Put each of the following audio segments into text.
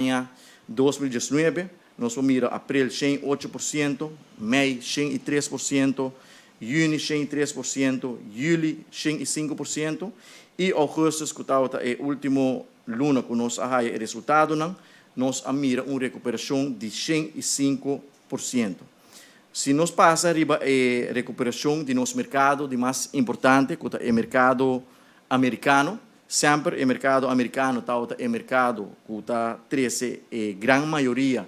Aña 2019, nos por mira april 108%, mei 103%, juni 103%, juli 105% y augustus, cu tabata e ultimo luna cu nos a haya e resultadonan, nos a mira un recuperacion di 105%. Si nos pasa riba e recuperacion di nos mercado di mas importante, cu ta e mercado Americano, semper e mercado Americano tabata e mercado cu ta trece e gran mayoria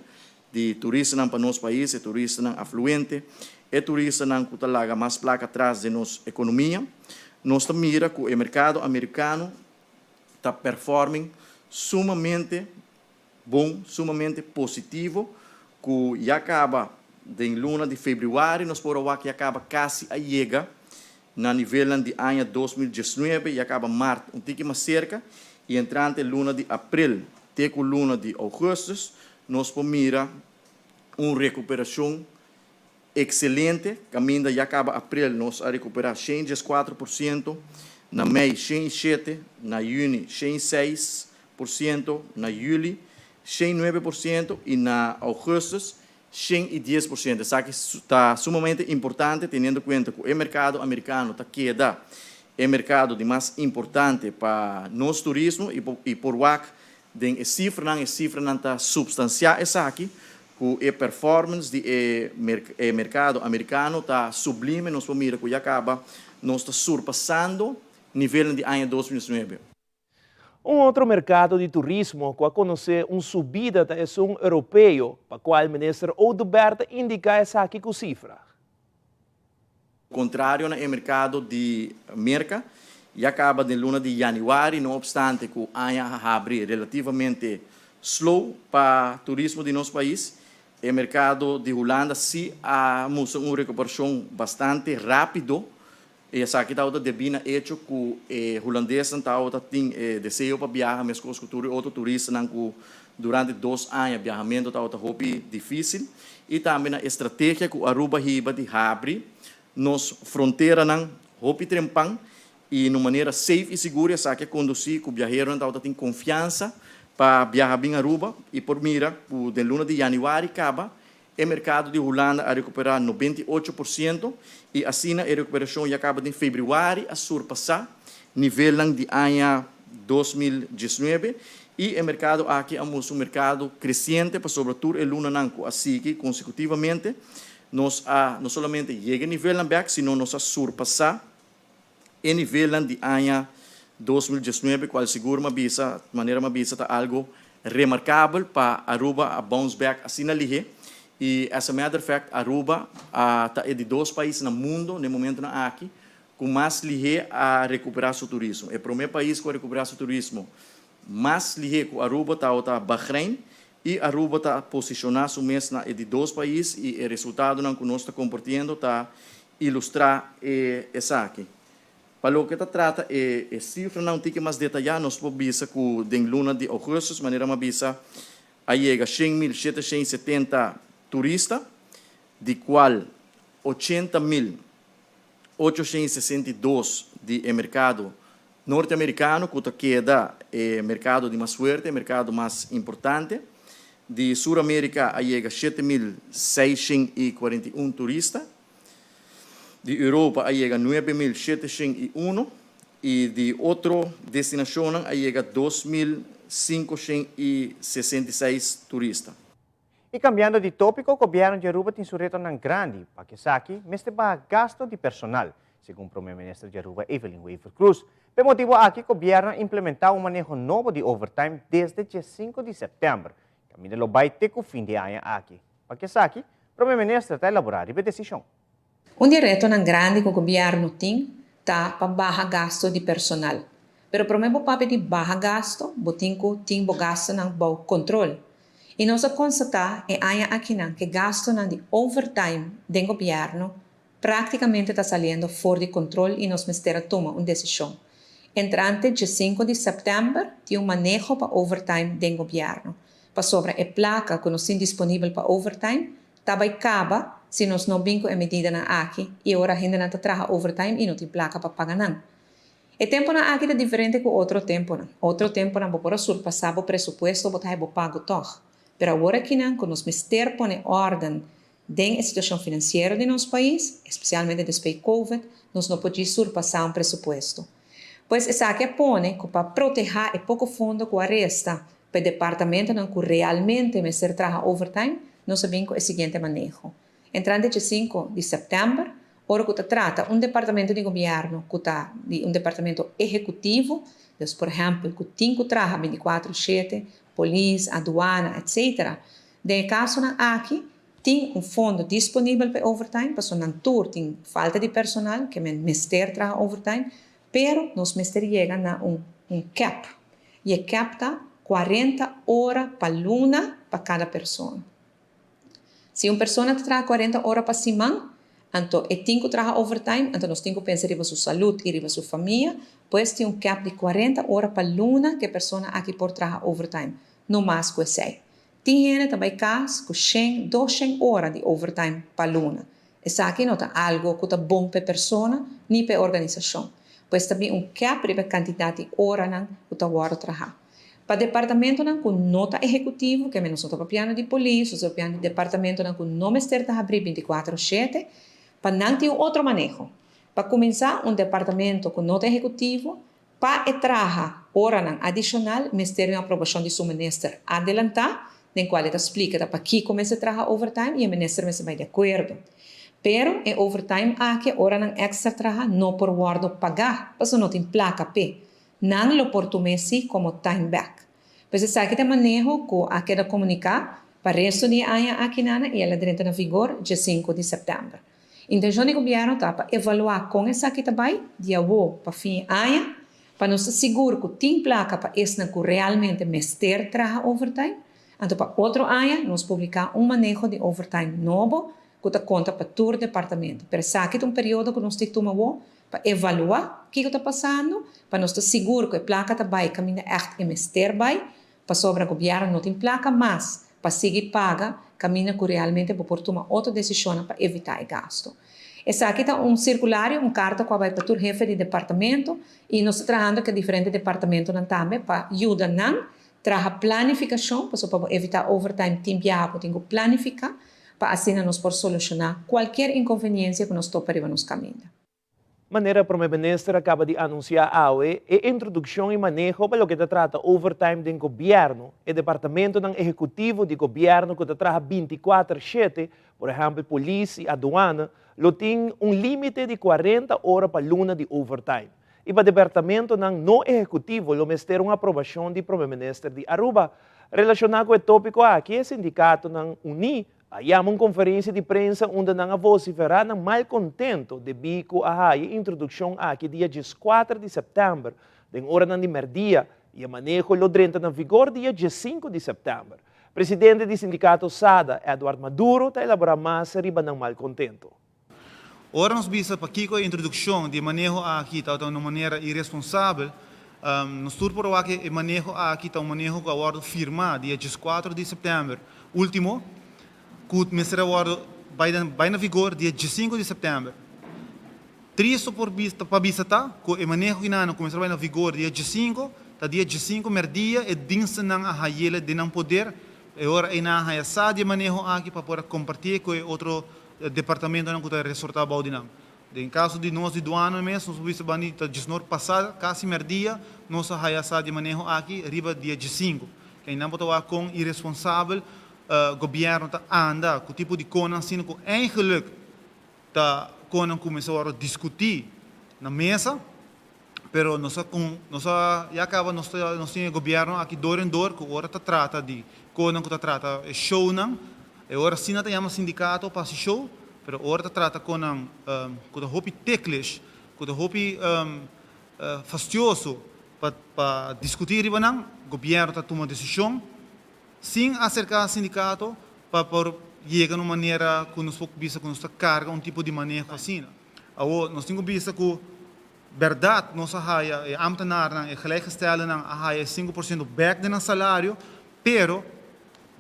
di turistanan pa nos pais, e turistanan afluente, e turistanan cu ta laga mas placa atras den nos economia. Nos ta mira cu e mercado Americano ta performing sumamente bon, sumamente positivo, cu ya caba den luna di februari nos por a wak ya caba casi a yega na nivelnan di aña 2019, ya caba maart un tiki mas cerca y entrante luna di april te cu luna di augustus nos por mira un recuperacion excelente, caminda ya caba april nos a recupera 114%, na mei 107, na juni 106%, na juli 109% y na augustus 110%. Esaki ta sumamente importante teniendo cuenta cu e mercado Americano ta keda e mercado di mas importante pa nos turismo y por wak den e cifranan ta substancia esaki, cu e performance di e mercado Americano ta sublime. Nos por mira cu ya caba nos ta surpasando nivel di aña 2009. Un otro mercado di turismo cu a conoce un subida ta esun europeo, pa cual minister Oduber ta indica esaki cu cifra. Contrario na mercado di Merca, ya caba den luna di januari, no obstante cu aña a habri relativamente slow pa turismo di nos pais, e mercado di Hulanda si a mustra un recuperacion bastante rapido. Y esaki ta debi na hecho cu e hulandesnan ta tin deseo pa biaha, mescos cu tur otro turistanan, cu durante 2 aña biahamento ta hopi dificil, y tambe na estrategia cu Aruba a hiba di habri nos fronteranan hopi trempan y di manera safe y sigur. Esaki a conduci cu biaheronan ta tin confiansa pa biaha bin Aruba y por mira cu den luna di januari caba e mercado di Hulanda a recupera 98% y asina e recuperacion ya caba den februari a surpasa nivel di aña 2019 y e mercado aki ta un mercado creciente, pasobra tur e lunanan cu a sigui consecutivamente nos a no solamente yega nivel back, sino nos a surpasa e nivel di aña 2019, cual sigur m'a bisa, manera m'a bisa, ta algo remarcabel pa Aruba a bounce back asina lihe. Y as a matter of fact, Aruba ta e di dos pais na mundo, na e momento aki, cu mas lihe a recupera su turismo. E prome pais cu a recupera su turismo mas lihe cu Aruba ta Bahrein y Aruba ta posiciona su mes na e di dos pais y e resultadonan cu nos ta compartiendo ta ilustra esaki. Pa loke ta trata e cifranan un tiki mas detaya, nos por bisa cu den luna di augustus, manera m'a bisa, a yega 100.770 turista, di cual 80.862 di mercado norteamericano, cu ta keda e mercado di mas fuerte, mercado mas importante. Di Sur America a yega 7.641 turista. Di Europa a yega 9.701 y di otro destinacion a yega 2.566 turista. Y cambiando di topico, gobierno di Aruba tin su retonan grandi pa cu esaki mester baha gasto di personal, segun Prome Minister di Aruba, Evelyn Wever-Croes. Pa e motibo aki, gobierno a implementa un maneho nobo di overtime desde dia 5 di september. Caminda lo bay te cu fin di aña aki. Pa cu esaki, Prome Minister ta elabora e decision. Un di e retonan grandi cu gobierno tin ta pa baha gasto di personal. Pero prome bo papia di baha gasto, bo tin cu tin bo gastonan bou control. Y nos a constata e aña akinan cu gastonan di overtime di gobierno practicamente ta saliendo for di control y nos mester a tuma un decision. Entrante dia 5 di september, tin un maneho pa overtime di gobierno. Pasobra e placa cu nos tin disponibel pa overtime, ta bay caba si nos no bin cu e medidanan aki y ora hendenan ta traha overtime y no tin placa pa paga nan. E temponan aki ta diferente ku otro temponan. Otro temponan bo por a surpasá bo presupuesto bo ta haña bo pago tòg. Pero awor akinan ku nos mester pone órden den e situashon finansiero di nos pais, espesialmente despues Covid, nos no por djis surpasá un presupuesto. Pues esaki a pone ku pa protehá e poko fondo ku a resta pa e departamentonan ku realmente mester traha overtime, nos a bin ku e siguiente maneho. Entrante dje sinku di sèptèmber, ora ku ta trata un departamento di gobièrnu ku ta di un departamento ehekutivo, dus por ehèmpel ku tin ku traha bintikuatro shete, polis, aduana, etcetera, den e kasonan aki tin un fondo disponibel pa e overtime, pasobra nan tur tin falta di personal ke men mester traha overtime, pero nos mester yega na un un cap, i e cap ta 40 ora pa luna pa kada persona. Si un persona ta traha 40 ora pa siman, anto e tin ku traha overtime, anto nos tin ku pensa riba su salud i riba su famia, pues tin un cap di 40 ora pa luna ku e persona aki por traha overtime, no mas ku esei. Tin hende ta bai kas ku shen, 200 ora di overtime pa luna. Esaki no ta algu ku ta bon pa e persona ni pa e organisashon. Pues ta bin un cap riba e kantidat di oranan ku ta wòrdu trahá. Pa departamentonan ku no ta ehekutivo, ke men nos no ta papiando di polis, nos ta papiando di departamentonan ku no mester ta habrí 24 shete, pa nan tin un otro maneho. Pa kuminsá, un departamento ku no ta ehekutivo, pa e traha oranan adishonal mester di un aprobashon di su minister adelantá, den kual e ta splika ta pakiko mester traha overtime i e minister mester bai di akuerdo. Pero e overtime aki, oranan èkstra traha, no por wòrdu pagá pasobra no tin plaka p'e. Nan lo por tum'é sí komo time back. Pues esaki ta e maneho ku a keda komuniká pa resto di e aña aki nana i el a drenta na vigor dje 5 di sèptèmber. Intenshon di gobièrnu ta pa evaluá kon esaki ta bai di awo pa fin e aña pa nos ta sigur ku tin plaka pa esnan ku realmente mester traha overtime. Anto pa otro aña nos publiká un maneho di overtime nobo ku ta konta pa tur departamento. Pero esaki ta un periodo ku nos tin tuma awo pa evaluá kiko ta pasando, pa nos ta sigur ku e plaka ta bai kaminda ègt e mester bai, pasobra gobièrnu no tin plaka mas pa sigui paga kaminda ku realmente bo por tuma otro desishonnan pa evitá e gastu. Esaki ta un sirkulario, un karta ku a bai pa tur hefe di departamento i nos ta trahando ku e diferente departamentonan tambe pa yuda nan traha planifikashon, pasobra pa bo evitá overtime tin biaha bo tin ku planifiká pa asina nos por solushoná kualkier inkonveniensia ku nos topa riba nos kaminda. Manera Prome Minister a kaba di anunsiá awe, e introdukshon i maneho pa loke ta trata overtime den gobièrnu, e departamentonan ehekutivo di gobièrnu ku ta traha 24 shete, por ehèmpel polis i aduana, lo tin un límite di 40 ora pa luna di overtime. I pa departamentonan no ehekutivo lo mester un aprobashon di Prome Minister di Aruba. Relashoná ku e tópiko aki e sindikatonan uní A yama un konferensia di prensa unda nan a vosiferá nan malkontento debí ku a haya e introdukshon aki dia 14 di sèptèmber den oranan di mèrdia i e maneho lo drenta na vigor dia 15 di sèptèmber. Presidente di sindikato SADA, Edward Maduro, ta elaborá mas riba nan malkontento. Ora nos bisa pakiko e introdukshon di e maneho aki tabata un manera iresponsabel, nos tur por wak e maneho aki ta un maneho ku a wòrdu firmá dia 14 di sèptèmber último, ku mester a wòrdu bai bai na vigor dia 15 di sèptèmber. Tristu por bisa pa bisa ta ku e maneho kinan ku mester a bai na vigor dia 15, ta dia 15 mèrdia e dienstennan a hayele den nan poder, e ora ei nan a haya sa di e maneho aki pa por a kompartié ku e otro departamentonan ku ta resortá bou di nan. Den kaso di nos di duana mes, nos por bisa bandi ta djesnor pasá, kasi mèrdia, nos a haya sa di maneho aki riba dia 15. Kei nan por ta wak kon iresponsabel gobièrnu ta anda ku tipo di konan asina ku eigenlik ta konan ku mester wòrdu diskutí na mesa. Pero nos a con, nos a, ya caba nos ta, nos tin e gobierno aki door en door cu ora ta trata di conan cu ta trata e shownan, e ora si nan ta yama sindicato pa haci show, pero ora ta trata conan cu ta hopi ticklish, cu ta hopi fastioso pa pa discuti riba nan, gobierno ta tuma decision sin acerca sindicato pa por yega na un manera cu nos por bisa cu nos ta carga un tipo di maneho asina. Awor nos tin cu bisa cu Bèrdat, nos a haya, e ámtenarnan, e gelijkgesteldennan a haya e 5% bèk den nan salario, pero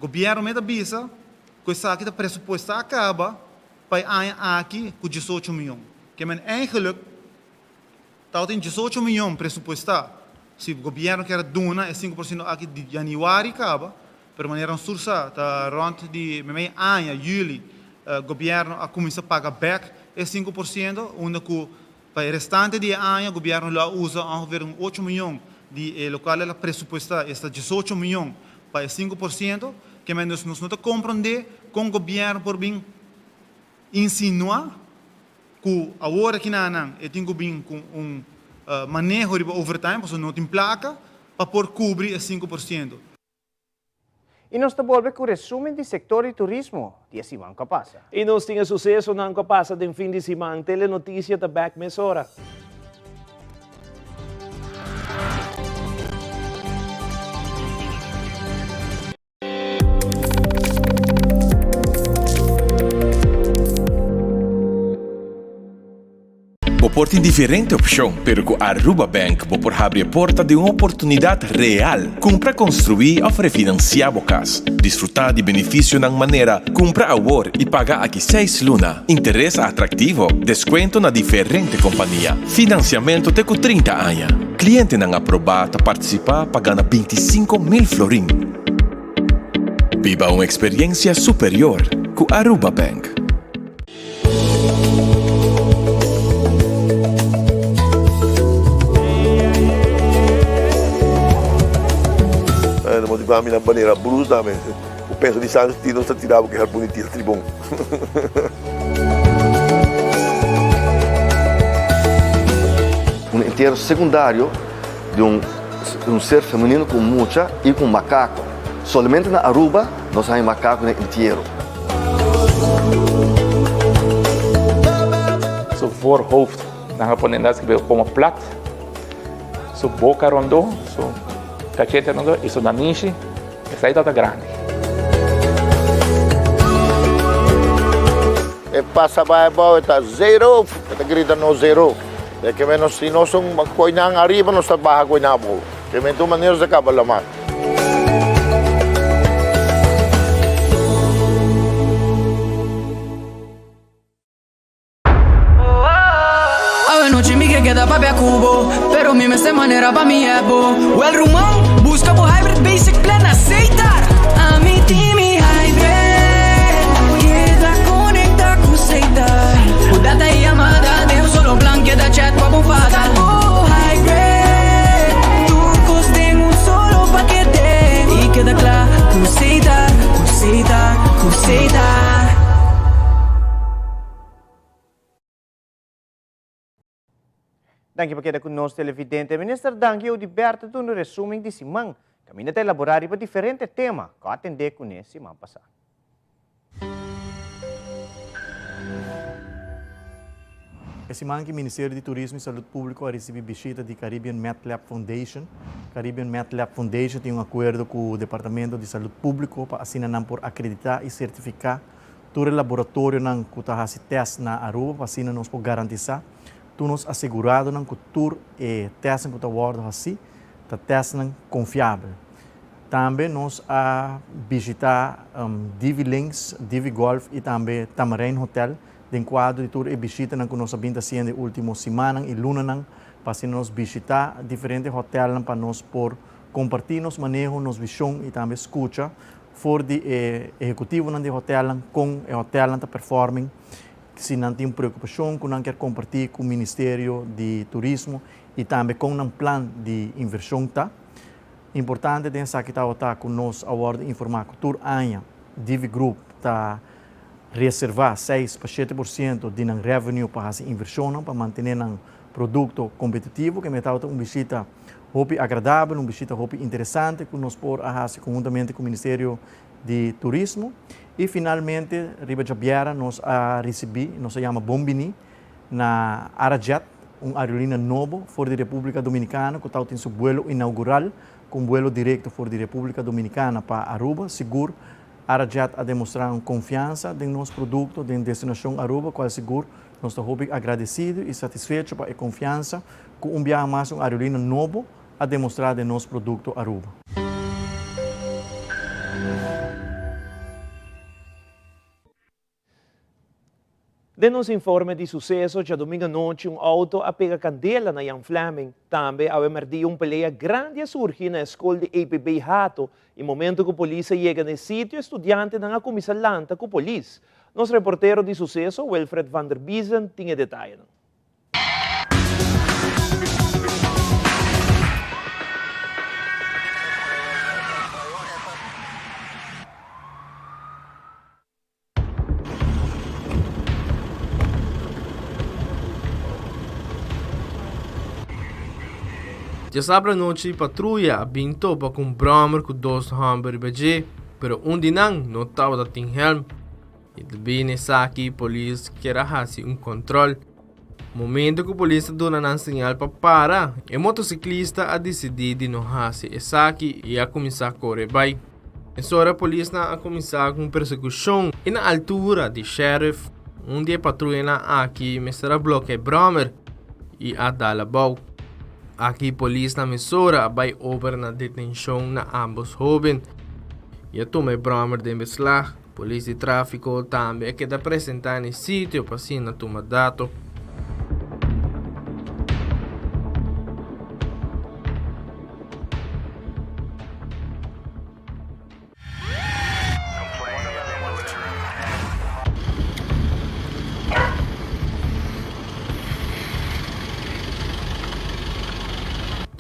gobièrnu mei ta bisa ku esaki ta presupuestá kaba pa e aña aki ku 18 mion. Ke men eigenlijk. Tabatin 18 miyon presupuestá si gobièrnu kier a duna e 5% aki di yanüari kaba, pero manera nos tur sa ta rònt di meimei aña, yüli, gobièrnu a kuminsá paga bèk e 5% unda ku pa e restante di e aña gobièrnu lo a usa ongeveer un ocho miyon di e lokual el a presupuestá, esta 18 miyon pa e 5%, ke men dus nos no ta komprondé kon gobièrnu por bin insinuá ku awor akinanan e tin ku bin ku un maneho riba overtime pasobra no tin plaka pa por kubri e 5%. I nos ta bolbe ku resumen di sektor di turismo di e siman ku a pasa. I nos tin e susesonan ku a pasa den fin di siman. Telenotisia ta bèk mesora. Bo por tin diferente opcion, pero cu Aruba Bank bo por habri e porta di un oportunidad real. Cumpra, construi of refinancia bo cas. Disfruta di beneficionan manera cumpra awor y paga aki seis luna, interes atractivo, descuento na diferente compania, financiamento te cu 30 aña. Clientenan aproba ta participa pa gana 25,000 florin. Biba un experiencia superior cu Aruba Bank. No motivá mi na manera brus tambe. Bo pensa di Santos Tino ta tira bo ke harpun di tira tribon. Un entierro secundario di un un ser femenino cu mucha y cu un macaco. Solamente na Aruba nos haña macaco den entierro. Su voorhoofd, nan a pone nan skirbi como plat, su boca rondó, su cachete rondó y su nanishi, esai tabata grandi. E pasa bai abou e ta zeeroof, e ta grita nos zeeroof. E ke men si nos un koi nan ariba nos ta baha koi nan abou. Ke men tur manera nos ta kaba laman. Awe nochi mi ke keda papia ku bo Pero mi mester manera pa mi hep bo Wel ruman, buska bo hybrid basic plan na Setar Ami tin mi hybrid Keda konekta ku Setar Ku data i yamada den un solo plan Keda chat pa bo fada Buska bo hybrid Tur kos den un solo pakete I keda kla ku Setar Ku Setar, ku Setar. Danki pa keda ku nos televidente. Minister Dangui Oduber ta duna un resumen di siman kaminda ta elaborá riba diferente tema ku a atendé kuné siman pasá. E siman ki Ministerio di Turismo y Salud Publico a ricibi bishita di Caribbean MedLab Foundation. Caribbean MedLab Foundation tin un acuerdo cu Departamento di Salud Publico pa asina nan por acredita y certifica tur e laboratorionan cu ta haci test na Aruba pa asina nos por garantisa tur nos aseguradonan cu tur e testnan cu ta wordo haci ta testnan confiabel. Tambe nos a bishita Divi Links, Divi Golf y tambe Tamarijn Hotel den kuadro di tur e bishitanan ku nos a bin ta hasiendo e último simannan i lunanan pa asina nos bishitá diferente hòtelnan pa nos por kompartí nos maneho, nos vishon i tambe skucha for di e ehekutivonan di e hòtelnan kon e hòtelnan ta performing, si nan tin preokupashon ku nan kier kompartí ku Ministerio di Turismo i tambe kon nan plan di invershon ta. Importante den esaki tabata ku nos a wòrdu informá ku tur aña Divi Group ta reservá seis pa 7% di nan revenue pa hasi invershonnan pa mantené nan produkto kompetitivo, ke mi tabata un bishita hopi agradabel, un bishita hopi interesante ku nos por a hasi konhuntamente ku Ministerio di Turismo. I finalmente riba djabièrnè nos a risibí, nos a yama bon biní na Arajet, un aerolínea nobo for di Repúblika Dominikana ku tabatin su buelo inaugural ku un buelo direkto for di Repúblika Dominikana pa Aruba. Sigur Arajet a demostrá un konfiansa den nos produkto, den Destinashon Aruba, kual sigur nos ta hopi agradesido i satisfecho pa e konfiansa ku un biaha mas un aerolínea nobo a demostrá den nos produkto Aruba. Den nos informe di suseso, djadumingu anochi un outo a pega kandela na Jan Flemming. Tambe awe mèrdia un pelea grandi a surgi na e skol di EPB Hato i momento ku polis a yega na e sitio e studiantenan a kuminsá lanta ku polis. Nos reportero di suseso, Wilfred van der Biezen, tin e detayenan. Djasabra anochi patruya a bin topa ku un bròmer ku dos hòmber riba dje, pero un di nan no tabata tin hèlm. I ta bin esaki polis kier a hasi un kòntròl. Momento ku polis a duna nan señal pa para, e motosiklista a disidí di no hasi esaki i a kuminsá kore bai. Mesora polisnan a kuminsá ku un persekushon i na altura di Sheriff, un di e patruyanan aki mester a blokia e bròmer i a dal abou. Aki polisnan mesora a bai over na detenshon na ámbos hóben i a tuma e bròmer den beslag. Polis di tráfiko tambe a keda presentá na e sitio pa asina tuma dato.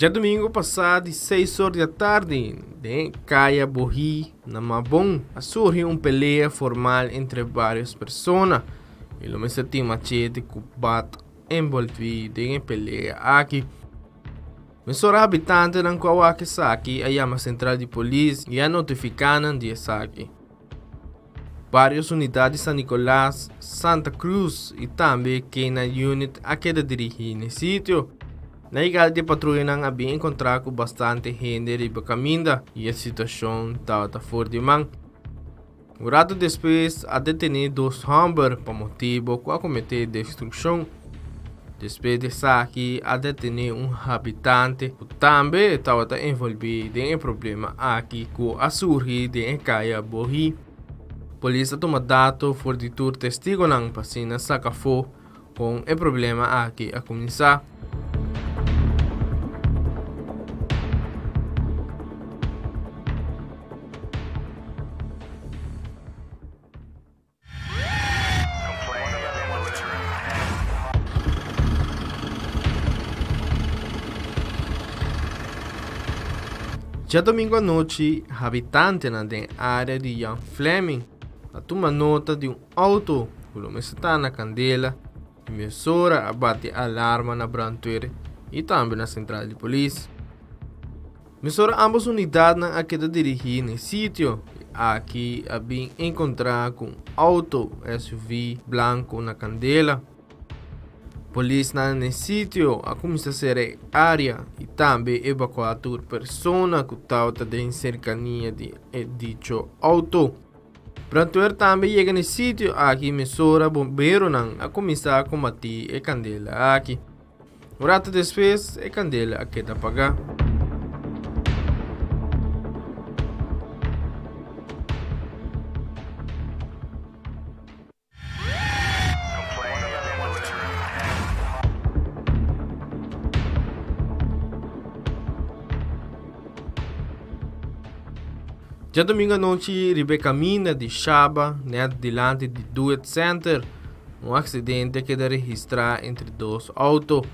Djadumingu pasá di seis or di atardi den Kaya Bohí na Mabon a surgi un pelea formal entre vários persona i lo mester tin machete ku bat envolví den e pelea aki. Mesora habitantenan ku a wak esaki a yama sentral di polis i a notifiká nan di esaki. Vários unidat di San Nicolas, Santa Cruz i tambe K-9 Unit a keda dirigí n'e sitio. Na yegada di e patruyanan a bin enkontrá ku bastante hende riba kaminda i e situashon tabata for di man. Un ratu despues a detené dos hòmber pa motibu ku a kometé destrukshon. Despues di esaki a detené un habitante ku tambe tabata envolví den e problema aki ku a surgi den e kaya Bohí. Polis a tuma dato for di tur testigonan pa asina saka afó kon e problema aki a kuminsá. Djadomingo anochi habitantenan den área di Jan Flemming a tuma nota di un Auto ku lo mester ta na kandela i mesora a bati alarma na brandweer i tambe na sentral di polis. Mesora ambos unidatnan a keda dirigí na e sitio i aki a bin enkontrá ku un auto SUV blanko na kandela. Polisnan na e sitio a kuminsá sera e área i tambe evakuá tur persona ku tabata den serkania di e dicho auto. Brandweer tambe yega na e sitio aki mesora bomberonan a kuminsá kombatí e kandela aki. Un rato despues e kandela a keda pagá. Djadomingo anochi riba e kaminda di Shaba nèt dilanti di Duet Center un aksidente a keda registrá entre dos outo.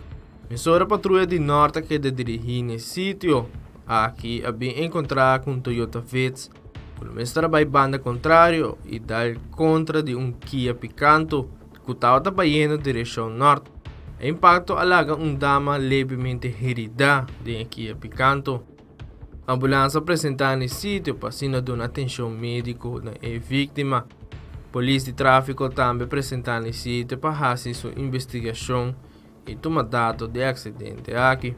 Mesora patruya di nòrt a keda dirigí n'e sitio. Aki a bin enkontrá ku un Toyota Vitz ku lo mester a bai banda kontrario i dal kontra di un Kia Picanto ku tabata bayendo direkshon nòrt. E impakto a laga un dama levemente heridá den e Kia Picanto. Ambulans a presentá na e sitio pa asina duna atenshon médiko na e víktima. Polis di tráfiko tambe presentá na e sitio pa hasi su investigashon i tuma dato di e aksidente aki.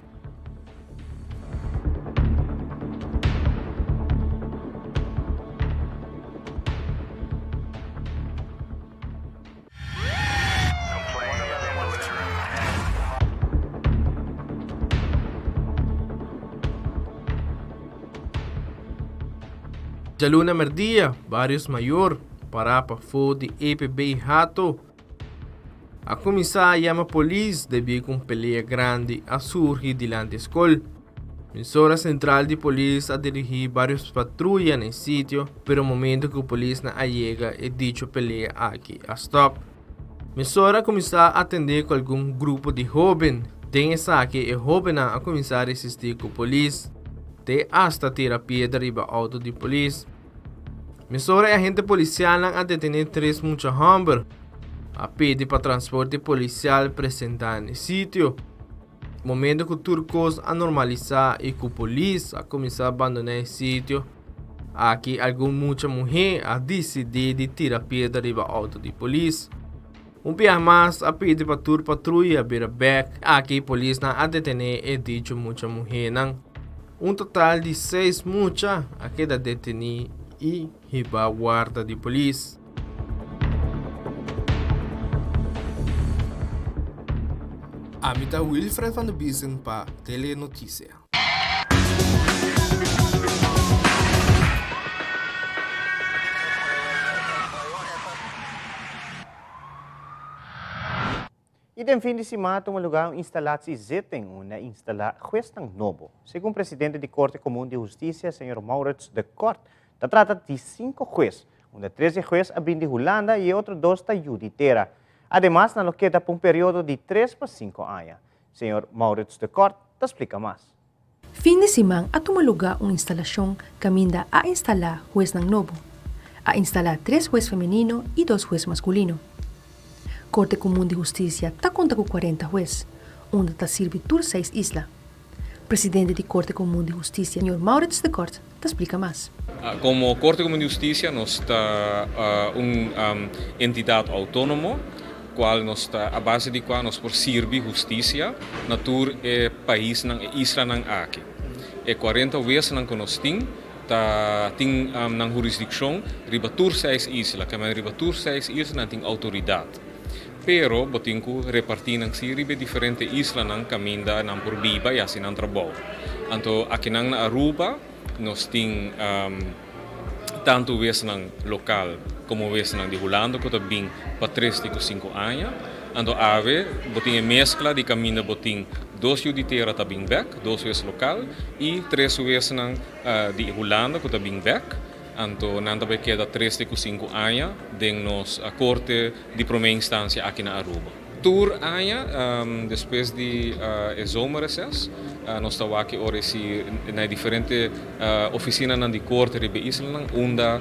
Djaluna merdia, varios mayor pará pafó di EPB Hato. A kuminsá yama polis debí ku un pelea grandi a surgi dilanti e skol. Mesora sentral di polis a dirigí vários patruya na e sitio, pero momento ku polisnan a yega e dicho pelea aki a stòp. Mesora a kuminsá atendé ku algun grupo di hóben. Den esaki e hóbennan a kuminsá resistí ku polis, te asta tira piedra riba outo di polis. Mesora e agente polisialnan a detené tres mucha hòmber. A pidi pa transporte polisial presentá na e sitio. Momento ku tur kos a normalisá i ku polis a kuminsá bandoná e sitio, aki algun mucha muhé a disidí di tira piedra riba outo di polis. Un biaha mas a pidi pa tur patruya bira bèk, aki polisnan a detené e dicho mucha muhénan. Un total di seis mucha a keda detení i hiba warda di polis. Ami ta Wilfred van der Biesen pa Telenoticia. Y den fin di siman a tuma lugar un installatiezitting unda a instala huesnan nobo. Segun presidente di Corte Comun di Husticia, señor Maurits de Kort, ta trata di cinco hues, unda tres di e hues a bin di Hulanda y e otro dos ta yu di tera. Ademas nan lo keda pa un periodo di tres pa cinco aña. Señor Maurits de Kort ta splica mas. Fin di siman a tuma lugá un instalashon kaminda a instalá huesnan nobo. A instalá tres hues femenino i dos hues maskulino. Korte Komun di Hustisia ta konta ku kuarenta hues, unda ta sirbi tur seis isla. Presidente di Korte Komun di Hustisia, señor Maurits de Kort, ta splika mas. Komo Korte Komun di Hustisia nos ta un entidat outónomo kual nos ta a base di kua nos por sirbi hustisia na tur e paisnan, e islanan aki. E kuarenta wesnan ku nos tin ta tin nan hurisdikshon riba tur seis isla, kemey riba tur seis isla nan tin outoridat. Pero bo tin ku repartí nan sí riba e diferente islanan kaminda nan por biba i hasi nan trabou. Anto akinan na Aruba nos tin tantu wesnan lokal komo wesnan di Hulanda ku ta bin pa tres te ku sinku aña. Anto awe bo tin e meskla di kaminda bo tin dos yu di tera ta bin bèk, dos wes lokal i tres wesnan di Hulanda ku ta bin bèk. Anto nan ta bai keda tres te ku sinku aña den nos korte di promé instansia aki na Aruba. Tur aña despues di e zomerreces nos ta wak e ora esi na e diferente ofisinanan di korte riba e islanan unda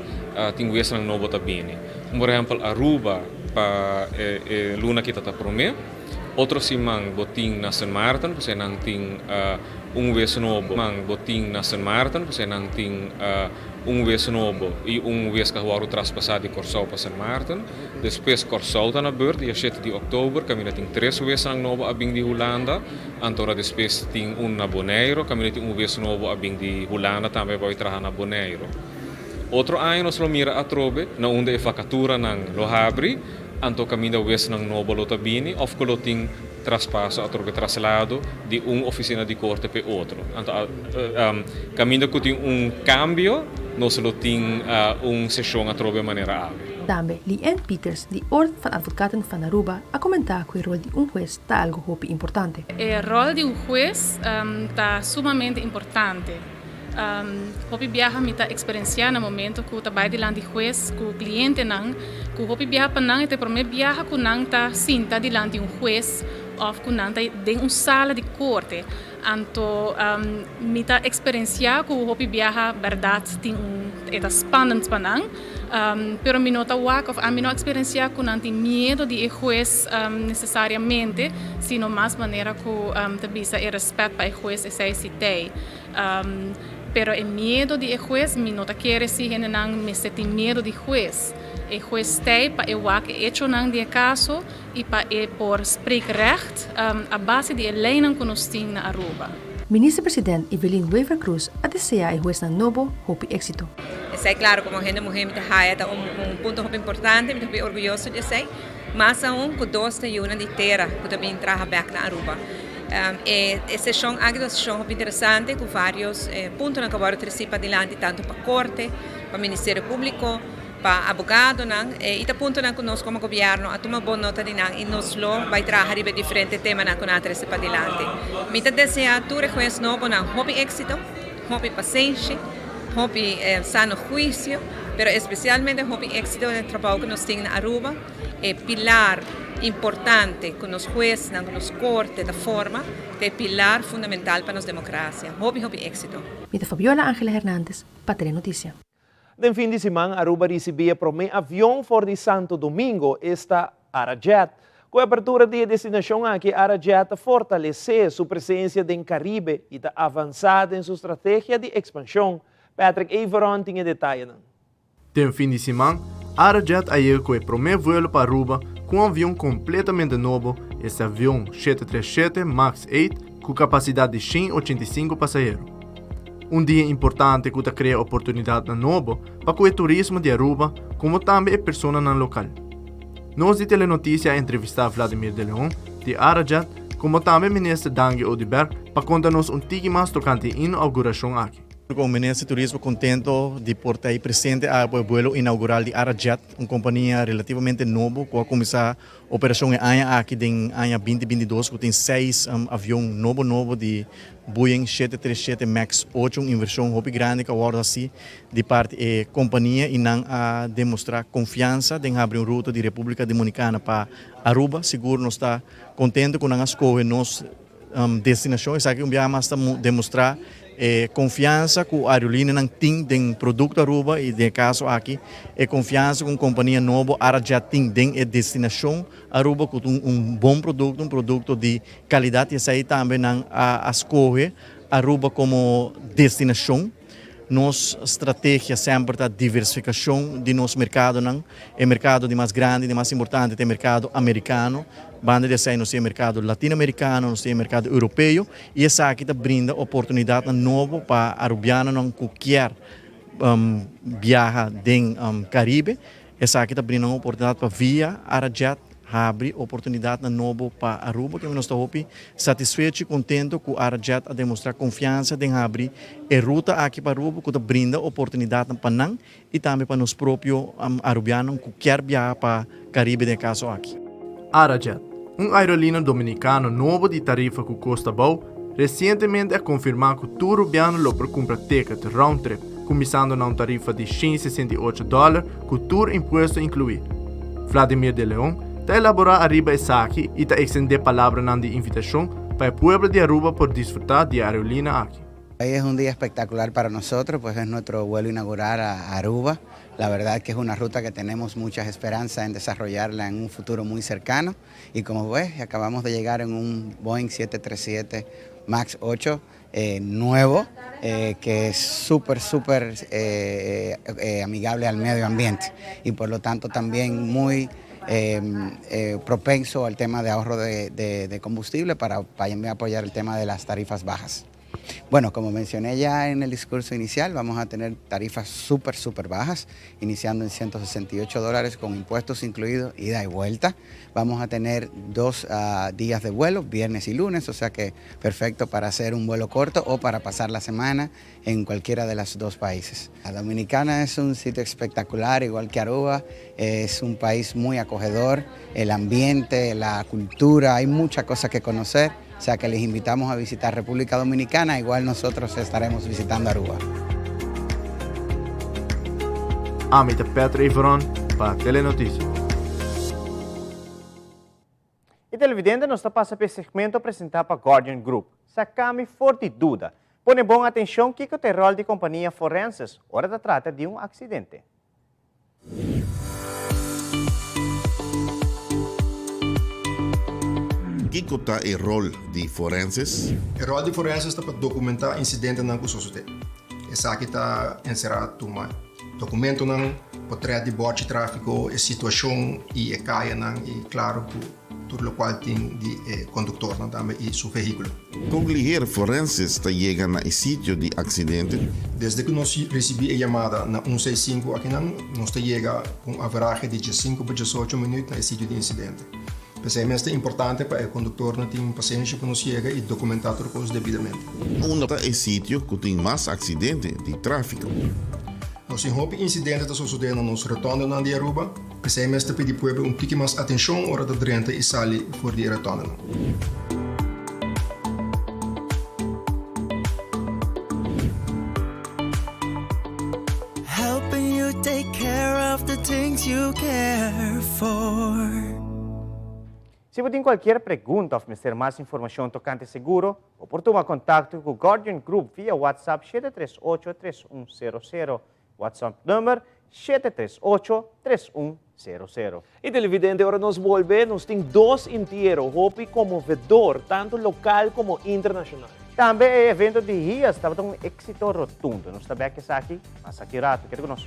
tin wesnan nobo ta bini. Por ehèmpel Aruba pa e luna aki ta ta promé. Otro siman bo tin na Sint Maarten pasobra nan tin un wes nobo. Man bo tin na Sint Maarten pasobra nan tin un wes nobo i un wes ku a wòrdu traspasá di Kòrsou pa Sint Maarten. Despues Kòrsou ta na bùrt dia shete di òktober kaminda tin tres wesnan nobo a bin di Hulanda. Anto ora despues tin un na Boneiru kaminda tin un wes nobo a bin di Hulanda tambe a bai traha na Boneiru. Otro aña nos lo mira atrobe na unda e vakaturanan lo habri. Anto kaminda wesnan nobo lo ta bini òf ku lo tin traspaso atrobe traslado di un ofisina di korte p'e otro. Anto kaminda ku tin un kambio nos lo tin un seshon atrobe manera awe. Tambe Lee-Ann Pieters di Orde van Advocaten van Aruba a komentá ku e rol di un hues ta algu hopi importante. E rol di un hues ta sumamente importante. Hopi biaha mi ta eksperensiá na momento ku ta bai dilanti hues ku klientenan ku hopi biaha pa nan e ta e promé biaha ku nan ta sinta dilanti un hues òf ku nan ta den un sala di korte. Anto mi ta eksperensiá ku hopi biaha bèrdat tin un e ta spannend pa nan pero mi no ta wak òf ami no a eksperensiá ku nan tin miedu di e hues nesesariamente sino mas manera ku ta bisa e rèspèt pa e hues esei si t'ei. Pero e miedo di e hues, mi no ta kere si hendenan mester tin miedo di hues. E hues t'ei pa e wak e echonan di e kaso i pa e por spreek recht a base di e leinan ku nos tin na Aruba. Minister President Evelyn Wever-Croes a desea e huesnan nobo hopi exito. Esei claro como hende muhe mi ta haya ta un punto hopi importante, mi ta hopi orguyoso di esei. Mas aun cu dos ta yunan di tera cu ta bin traha bek na Aruba. E sesion aki ta un sesion hopi interesante cu varios puntonan cu a wordo treci padilanti tanto pa Corte, pa Ministerio Publico. Pa abogadonan y ta puntonan cu nos como gobierno a tuma bon nota di nan y nos lo bay traha riba e diferente temanan cu nan a trece padilanti. Mi ta desea tur e hues nobonan hopi exito, hopi pasenshi, hopi sano huicio, pero especialmente hopi exito den e trabao cu nos tin na Aruba. E pilar importante cu nos huesnan, cu nos corte ta forma, ta e pilar fundamental pa nos democracia. Hopi hopi exito. Mi ta Fabiola Angela Hernandez pa Telenoticia. Den fin di siman Aruba ricibi e prome avion for di Santo Domingo, esta Arajet. Cu e apertura di e destinacion aki Arajet ta fortalece su presencia den Caribe y ta avansa den su strategia di expansion. Patrick Everon tin e detayenan. Den fin di siman, Arajet a yega cu e prome vuelo pa Aruba cu un avion completamente nobo, este avion 737 Max 8 cu capacidad di 185 pasahero. Un dia importante cu ta crea oportunidadnan nobo pa cu e turismo di Aruba como tambe e personanan local. Nos di Telenoticia a entrevista Vladimir de Leon di Arajet como tambe Minister Dangui Oduber pa conta nos un tiki mas tocante e inauguracion aki. Como Minister di Turismo contento di por ta ahí presente a e vuelo inaugural di Arajet, un compania relativamente nobo cu a cuminsa Operashon e aña aki den aña binti binti dos ku tin seis avion nobo nobo di Boeing shete tres shete Max ocho, un invershon hopi grandi ku a wòrdu hasi di parti e kompania i nan a demostrá konfiansa den habri un ruta di Repúblika Dominikana pa Aruba. Sigur nos ta kontentu ku nan a skohe nos Destinashon esaki un biaha mas ta demostrá e konfiansa ku aerolíneanan tin den produkto Aruba i den e kaso aki e konfiansa ku un kompania nobo Arajet tin den e destinashon Aruba ku ta un bon produkto, un produkto di kalidat i esei tambe nan a skohe Aruba komo destinashon. Nos strategia semper ta diversifikashon di nos merkadonan. E merkado di mas grandi, di mas importante ta e merkado amerikano. Banda di esei nos tin e merkado latinoamerikano, nos tin e merkado europeo i esaki ta brinda oportunidatnan nobo pa arubianonan ku kier biaha den Karibe. Esaki ta brinda un oportunidat pa via Arajet habri oportunidatnan nobo pa Aruba. Kende nos ta hopi satisfecho i kontento ku Arajet a demostrá konfiansa den habri e ruta aki pa Aruba ku ta brinda oportunidatnan pa nan i tambe pa nos propio arubianonan ku kier biaha pa Karibe den e kaso aki. Arajet, un aerolínea dominikano nobo di tarifa ku kosta abou, resientemente a konfirmá ku tur rubiano lo por kumpra ticket round trip kuminsando na un tarifa di 168 dòler ku tur impuesto inkluí. Vladimir de Leon ta elaborá ariba esaki i ta ekstendé palabranan di invitashon pa e pueblo di Aruba por disfrutá di e aerolínea aki. Hoy es un día espectacular para nosotros, pues es nuestro vuelo inaugural a Aruba. La verdad que es una ruta que tenemos muchas esperanzas en desarrollarla en un futuro muy cercano. Y como ves, acabamos de llegar en un Boeing 737 MAX 8 eh, nuevo, eh, que es súper, súper eh, amigable al medio ambiente y por lo tanto también muy propenso al tema de ahorro de, combustible para, para apoyar el tema de las tarifas bajas. Bueno, como mencioné ya en el discurso inicial, vamos a tener tarifas súper, súper bajas, iniciando en 168 dólares con impuestos incluidos, ida y vuelta. Vamos a tener dos ah, días de vuelo, viernes y lunes, o sea que perfecto para hacer un vuelo corto o para pasar la semana en cualquiera de los dos países. La Dominicana es un sitio espectacular, igual que Aruba, es un país muy acogedor, el ambiente, la cultura, hay muchas cosas que conocer. O sea que les invitamos a visitar República Dominicana, igual nosotros estaremos visitando Aruba. Ami ta Petro Iveron pa Telenoticia. E televidente nos ta pasa pa e segmento presentá pa Guardian Group. Saca mi for di duda. Pone bon atencion kico ta e rol di compania forenses ora ta trata di un accidente. Kiko ta e rol di forenses? E rol di forenses ta pa dokumentá insidentenan ku sosodé. Esaki ta enserá tuma dokumentonan, potrèt di bòrchi tráfiko, e situashon i e kayanan i klaro ku Tur lokual tin di e konduktornan tambe i su vehíkulo. Kon liher forenses ta yega na e sitio di aksidente? Desde ku nos risibí e yamada na un seis sinku akinan, nos ta yega ku un averahe di diesinku pa diesocho minüt na e sitio di insidente. P'esei mes ta importante pa e konduktornan tin pasenshi pa nos yega i dokumentá tur kos debidamente. Unda ta e sitio ku tin mas aksidente di tráfiko? Nos tin hopi insidente ta sosodé na nos rotondenan di Aruba, p'esei mester pidi pueblo un tiki mas atenshon ora ta drenta i sali for di e rotondenan. Helping you take care of the things you care for. Si bo tin cualkier pregunta of mester mas informacion tocante seguro, bo por tuma contacto cu Guardian Group via WhatsApp 738 3100. WhatsApp number 738 3100. Y televidente, ora nos bolbe, nos tin dos entiero hopi conmovedor, tanto local como internacional. Tambe e evento di HIAS tabata un exito rotundo. Nos ta bek esaki mas aki rato. Keda cu nos.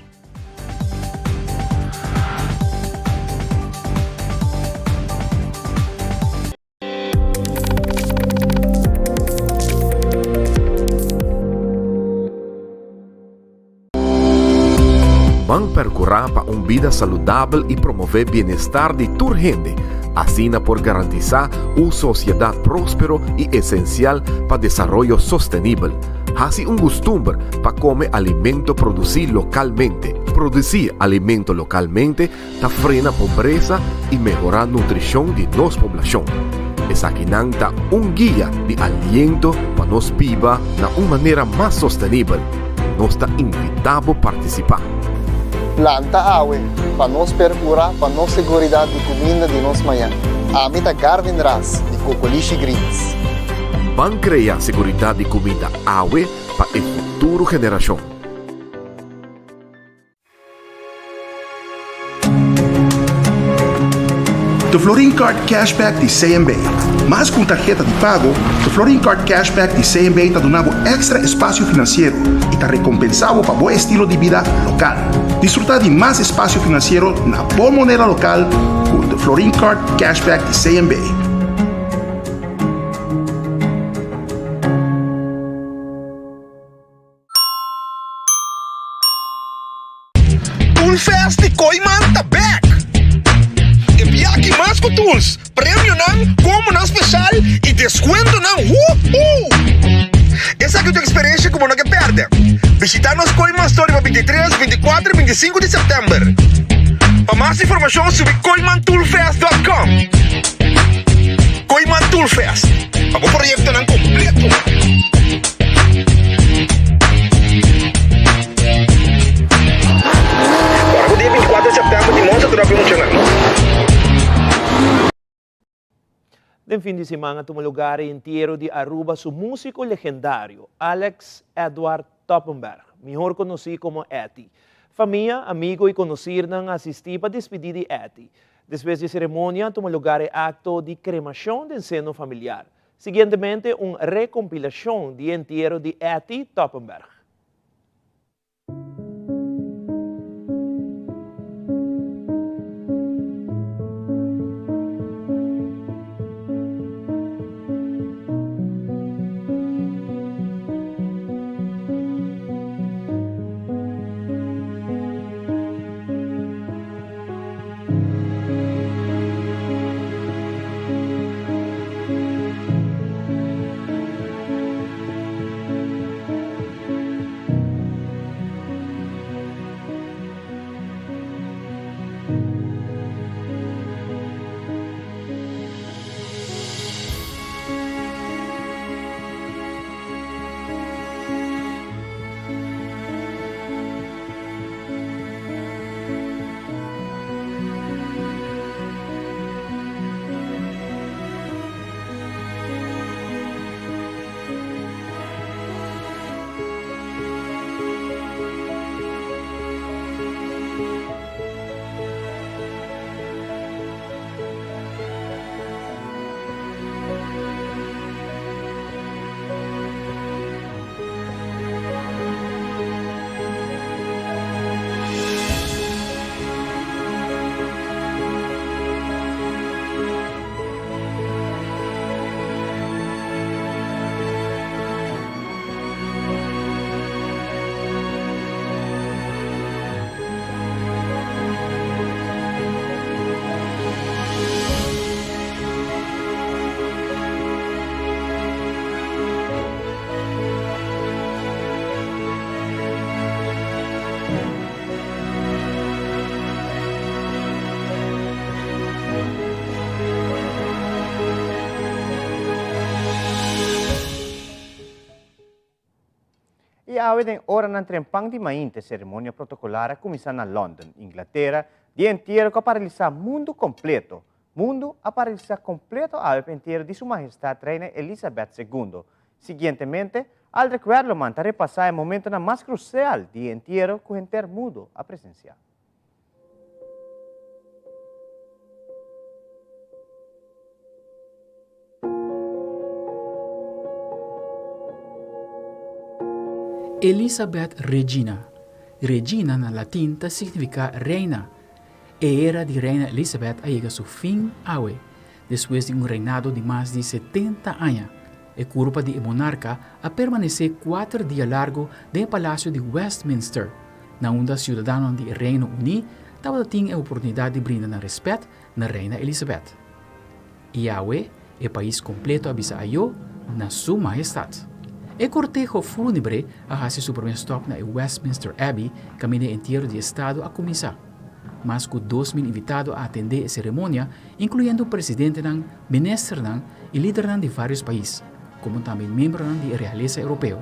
Ban percura pa un bida saludabel y promove bienestar di tur hende, asina por garantisa un sociedad prospero y esencial pa desaroyo sostenibel. Haci un gustumber pa come alimento produci localmente. Produci alimento localmente ta frena pobresa y mehora nutricion di nos poblacion. Esakinan ta un guia di aliento pa nos biba na un manera mas sostenibel. Nos ta invita bo participa. Planta awe pa nos percura pa nos seguridad di cuminda di nos mañan. Ami ta Garvin Ras di Cocolishi Greens. Ban crea seguridad di cuminda awe pa e futuro generacion. The Florin Card Cashback di CMB. Mas ku un tarheta di pago, The Florin Card Cashback di CMB ta duna bo èkstra espasio finansiero i ta rekompensá bo pa bo estilo di bida lokal. Disfrutá di mas espasio finansiero na bo moneda lokal ku The Florin Card Cashback di CMB. Toolfest di Kooyman ta bek! E biaha ki mas ku tools, premionan, kombonan speshal i deskuentonan huhu! Esaki ta un eksperensha ku bo no ke pèrdè. Bishitá nos Kooyman Store riba 23, 24 i 25 di sèptèmber. Pa mas informashon subi kooymantoolfest dòt kòm. Kooyman Toolfest, pa bo proyektonan kompleto! Ora ku dia 24 di sèptèmber di Monster Truck muchanan. Den fin di siman a tuma lugar e entiero di Aruba su musico legendario, Alex Edward Toppenberg, mihor conoci como Etty. Famia, amigo y conocirnan a asisti pa despidi di Etty. Despues di e ceremonia a tuma lugar e acto di cremacion den seno familiar. Siguientemente un rekompilacion di e entiero di Etty Toppenberg. Y awe den oranan trempan di mainte ceremonia protocolar a cuminsa na London, Inglatera, di entiero cu a paralisa mundo completo. Mundo a paralisa completo awe pa entiero di Su Mahestad Reina Elizabeth Segundo. Siguientemente, Aldrich Werleman ta repasa e momentonan mas crucial di e entiero cu henter mudo a presencia. Elisabeth Regina. Regina na latin ta signifiká reina. E era di Reina Elisabeth a yega su fin awe, despues di un reinado di mas di setenta aña. E kurpa di e monarka a permanesé kuater dia largu den e palasio di Westminster, na unda siudadanonan di e Reino Uní tabata tin e oportunidat di brinda nan rèspèt na Reina Elisabeth. I awe e pais kompleto a bisa ayó na Su Mahestat. E korteho fúnebre a hasi su promé stòp na e Westminster Abbey kaminda e entiero di estado a kuminsá. Mas ku 2000 invitado a atendé e seremonia, inkluyendo presidentenan, ministernan i lidernan di vários pais, komo tambe miembronan di e realesa europeo.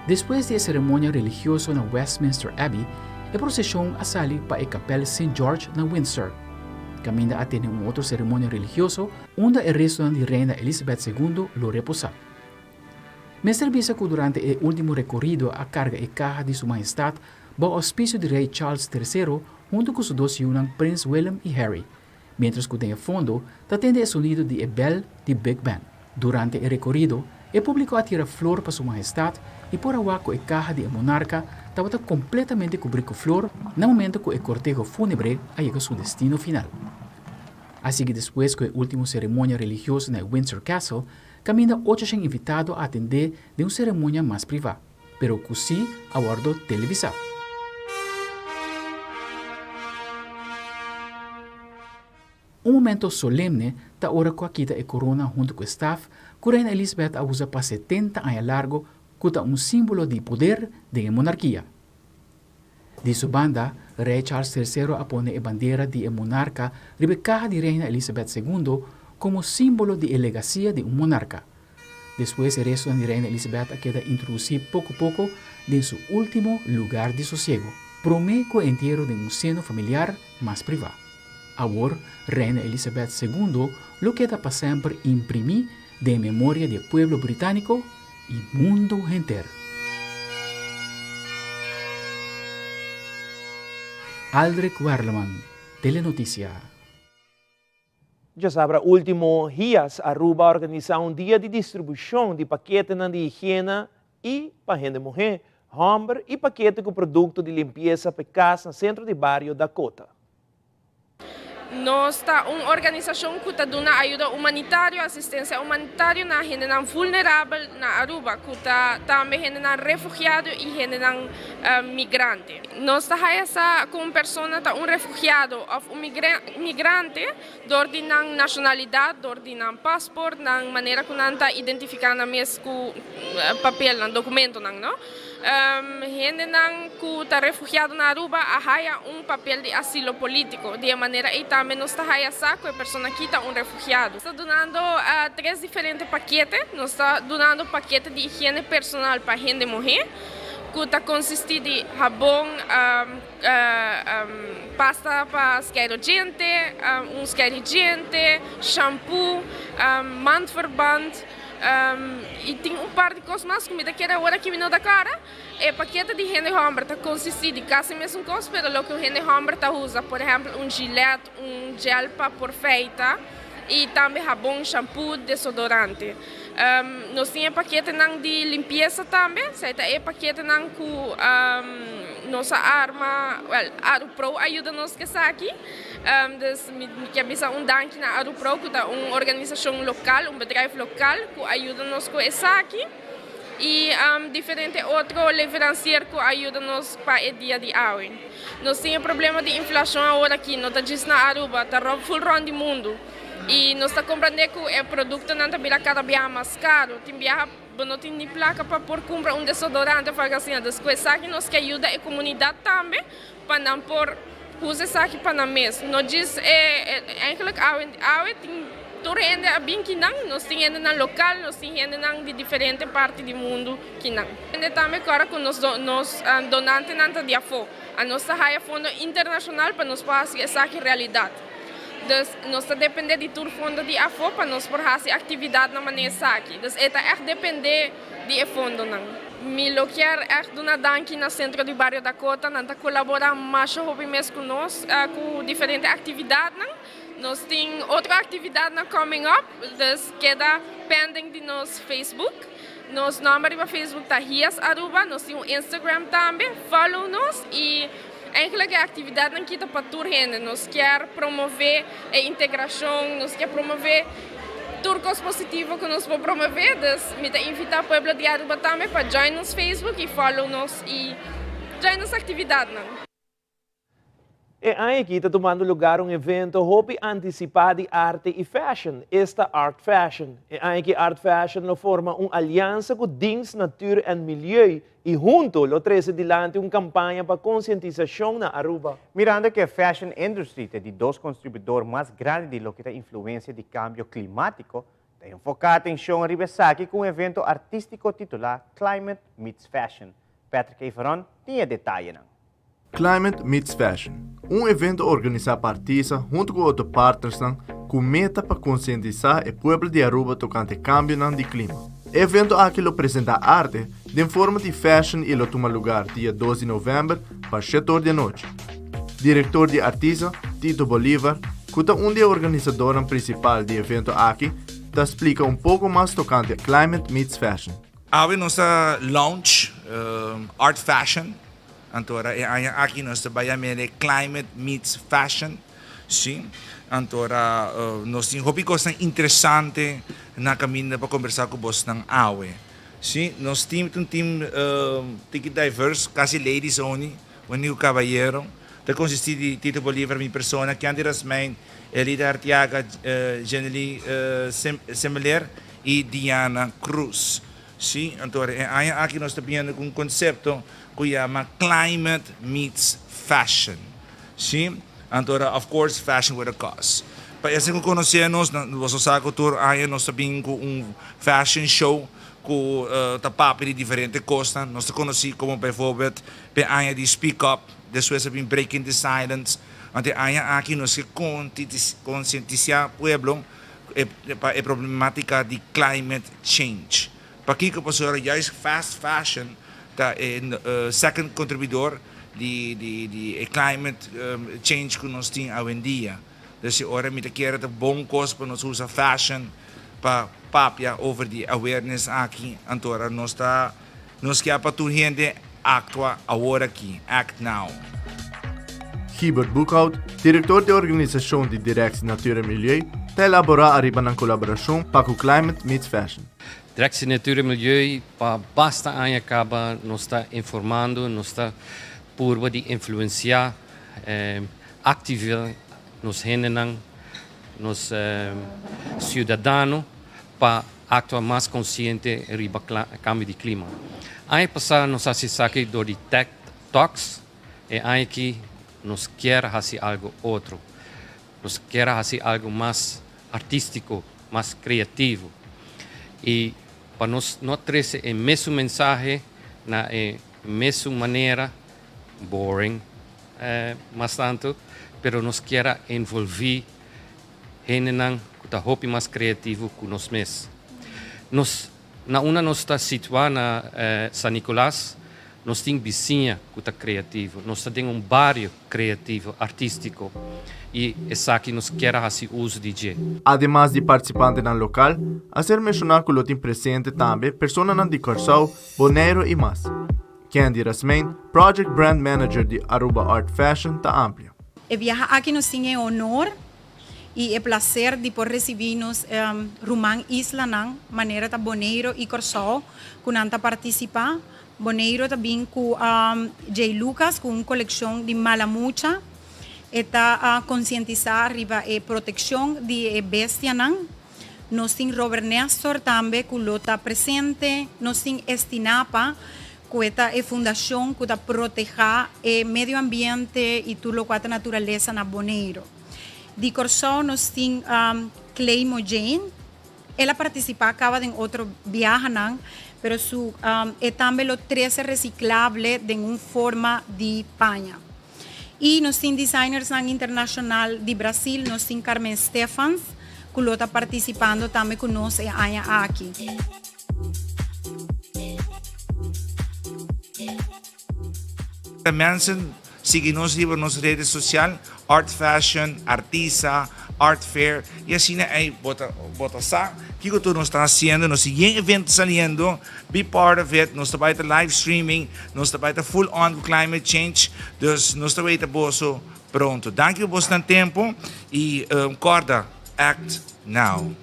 Despues di e seremonia religioso na Westminster Abbey, e proseshon a sali pa e kapèl Saint George na Windsor, kaminda a tene un otro seremonia religioso unda e restonan di Reina Elizabeth Segundo lo reposá. Mester bisa ku durante e último rekorido a karga e kaha di Su Mahestat bou ouspisio di Rei Charles Tersero huntu ku su dos yunan Prins Willem i Harry, miéntras ku den e fondo ta tende e sonido di e bèl di Big Ben. Durante e rekorido, e públiko a tira flor pa Su Mahestat i por a wak ku e kaha di e monarka tabata kompletamente kubrí ku flor na momento ku e korteho fúnebre a yega su destino final. A sigui despues ku e último seremonia religioso na e Windsor Castle, kaminda 800 invitado a atendé den un seremonia mas privá. pero ku sí a wòrdu televisá. Un momento solemne ta ora ku a kita e korona huntu ku e staf ku Reina Elisabeth a usa pa 70 aña largo ku ta un símbolo di poder den e monarkia. Di su banda, Rei Charles Tersero a pone e bandera di e monarka riba e kaha di Reina Elisabeth Segundo komo símbolo di e legasia di un monarka. Despues e restonan di Reina Elisabeth a keda introdusí poko poko den su último lugar di sosiego, promé ku e entiero den un seno familiar mas privá. Awor Reina Elisabeth Segundo lo keda pa semper imprimí den e memoria di e pueblo britániko i mundu henter. Aldrich Werleman, Telenoticia. Djasabra ultimo Hias Aruba a organisa un dia di distribucion di paketenan di higiena y pa hende muhe, homber y pakete cu producto di limpiesa pa e cas na centro di bario Dakota. Nos ta un organisashon ku ta duna ayuda humanitario, asistensia humanitario na hendenan vulnerabel na Aruba, ku ta tambe hendenan refugiado i hendenan migrante. Nos ta haya sa ku un persona ta un refugiado òf un migrante dor di nan nashonalidat, dor di nan pasport, nan manera ku nan ta identifiká nan mes ku papelnan, dokumentonan, no. Hendenan ku ta refugiado na Aruba a haya un papel di asilo polítiko. Di e manera ei tambe nos ta haya sa ku e persona aki ta un refugiado. Nos ta dunando tres diferente pakete. Nos ta dunando pakete di higiene personal pa hende muhé. Ku ta konsistí di habon, pasta pa skeido djente, un skei di djente, shampoo, mandverband i tin un par di kos mas ku mi ta kere awor aki mi no ta kòrda. E pakete di hende hòmber ta konsistí di kasi mesun kos pero loke un hende hòmber ta usa, por ehèmpel un gilet, un gel pa por feita i tambe habon, shampoo, desodorante. Nos tin e paketenan di limpiesa tambe, esei ta e paketenan ku nos a arma, wèl, Arupro a yuda nos ku esaki. Dus mi ke bisa un danki na Arupro ku ta un organisashon lokal, un bedrijf lokal ku a yuda nos ku esaki. I diferente otro leveransier ku a yuda nos pa e dia di awe. Nos tin e problema di inflashon awor aki, no ta djis na Aruba, ta ful rònt di mundu. I nos ta komprendé ku e produktonan ta bira kada biaha mas karu. Tin biaha bo no tin ni plaka pa por kumpra un desodorante òf algu asina. Dus ku esaki nos ke yuda e komunidat tambe pa nan por usa esaki pa nan mes. No djis e, eigenlijk awe, awe tin. Tur hende a bin kinan, nos tin hendenan lokal, nos tin hendenan di diferente parti di mundu kinan. Hende tambe kòrda ku nos nos donantenan ta di afó. A nos ta haya fondo internashonal pa nos por hasi esaki realidat. Dus nos ta dependé di tur fondo di afó pa nos por hasi aktividatnan manera esaki. Dus e ta ègt dependé di e fondonan. Mi lo kier ègt duna danki na Sentro di Bario Dakota, nan ta kolaborá masha hopi mes ku nos ku diferente aktividatnan. Nos tin otro actividadnan coming up, dus keda pending di nos Facebook. Nos nomber riba Facebook ta Hias Aruba, nos tin un Instagram tambe, follow nos y eigenlijk e actividadnan ki ta pa tur hende. Nos kier promove e integracion, nos kier promove tur cos positivo cu nos por promove, dus mi ta invita pueblo di Aruba tambe pa join nos Facebook y follow nos y join nos actividadnan. E aña aki ta tumando lugar un evento hopi antisipá di arte i fashion, esta Art Fashion. E aña aki Art Fashion lo forma un aliansa ku Dienst Natuur en Milieu i hunto lo trese dilanti un kampaña pa konsientisashon na Aruba. Mirando ku e fashion industry ta e di dos kontribuidor mas grandi di loke ta influensia di kambio klimátiko, ta enfoká atenshon riba esaki ku un evento artístiko titulá Climate Meets Fashion. Patrick Everon tin e detayenan. Climate Meets Fashion, un evento organisá pa artista huntu ku otro partnersnan ku meta pa konsientisá e pueblo di Aruba tokante kambionan di klima. E evento aki lo presentá arte den forma di fashion i lo tuma lugar dia dos di novèmber pa shete or di anochi. Direktor di Artisa, Tito Bolivar, ku ta un di e organisadornan prinsipal di e evento aki, ta splika un poko mas tokante Climate Meets Fashion. Awe nos ta launch Art Fashion Anto ora e aña aki nos ta bai yam'e Climate Meets Fashion, si. Anto ora nos tin hopi kosnan interesante na kaminda pa kombersá ku bosnan awe. Si, nos team ta un team tiki diverse, kasi ladies only, úniko kabayero. Ta konsistí di Tito Bolivar, mi persona, Candy Rasmijn, Elida Artiaga, Jenely Semeleer i Diana Cruz. Sí, anto e aña aki nos ta biniendo ku un konsepto ku yama Climate Meets Fashion. Sí, anto of course fashion with a cause. Pa esnan ku konosé nos, boso sa ku tur aña nos ta bin ku un fashion show ku ta papia di diferente kosnan. Nos ta konosí komo bijvoorbeeld p'e aña di Speak Up, despues a bin Breaking the Silence. Anto e aña aki nos ke konsientisiá pueblo pa e problematica di climate change. Pakico? Pasobra juist fast fashion ta e second contribuidor di di e climate change cu nos tin awendia. Dus e ora mi ta kere ta bon cos pa nos usa fashion pa papia over di awareness aki. Anto ora nos ta Nos kia pa tur hende actua awor aki, act now. Gibert Boekhout, direktor di organisashon di Directie Natuur en Milieu, ta elaborá ariba nan kolaborashon pa ku Climate Meets Fashion. Directie Natuur en Milieu pa basta aña kaba nos ta informando, nos ta purba di influensiá, aktivá nos hendenan, nos siudadano pa Actua mas consciente riba cambio di clima. Aña pasa nos haci esaki door di Tech Talks, e aña aki nos kier haci algo otro. Nos kier haci algo mas artistico, mas creativo. Y pa nos no trece e mesun mensahe na e mesun manera, boring mas tanto, pero nos kier a envolvi Hendenan ku ta hopi mas kreativo ku nos mes. Nos na unda nos ta situá na San Nicolas, nos tin bisiña ku ta kreativo. Nos ta den un bario kreativo, artístiko i esaki nos kier a hasi uso di dje. Ademas di partisipantenan lokal, a ser menshoná ku lo tin presente tambe personanan di Kòrsou, Boneiru i mas. Candy Rasmijn, Project Brand Manager di Aruba Art Fashion ta amplia. E biaha aki nos tin e honor y e placer di por ricibi nos ruman islanan manera ta Boneiro y Corsou cu nan ta participa. Boneiro ta bin cu Jay Lucas cu un coleccion di Malamucha. E ta concientisa riba e proteccion di e bestianan. Nos tin Robert Nestor tambe cu lo ta presente. Nos tin Estinapa cu e ta e fundacion cu ta proteha e medio ambiente y tur locual ta naturalesa na Boneiro. Di Corsou nos tin. Claymo Jane. El a partisipá kaba den otro biahanan, pero su e tambe lo trese resiklable den un forma di paña. I nos tin designersnan internashonal di Brasil, nos tin Carmen Stefans ku lo ta partisipando tambe ku nos e aña aki. Mensen sigui nos riba nos redes social, Art Fashion, Artisa, Art Fair y asina ey bo ta bo ta sa kico tur nos ta haciendo, nos tin yen evento saliendo, be part of it, nos ta bay ta live streaming, nos ta bay ta full on cu climate change, dus nos ta weta boso pronto. Danki pa boso nan tempo y corda, act now.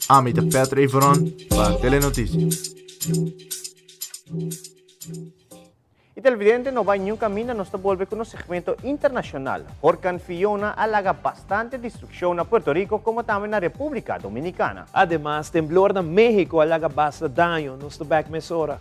Ami ta Petro Everon pa Telenoticia. Y televidente no bay niun caminda nos ta bolbe cu nos segmento internacional. Horcan Fiona a laga bastante destruccion na Puerto Rico como tambe na Republica Dominicana. Ademas, temblor na Mexico a laga basta daño. Nos ta bek mesora.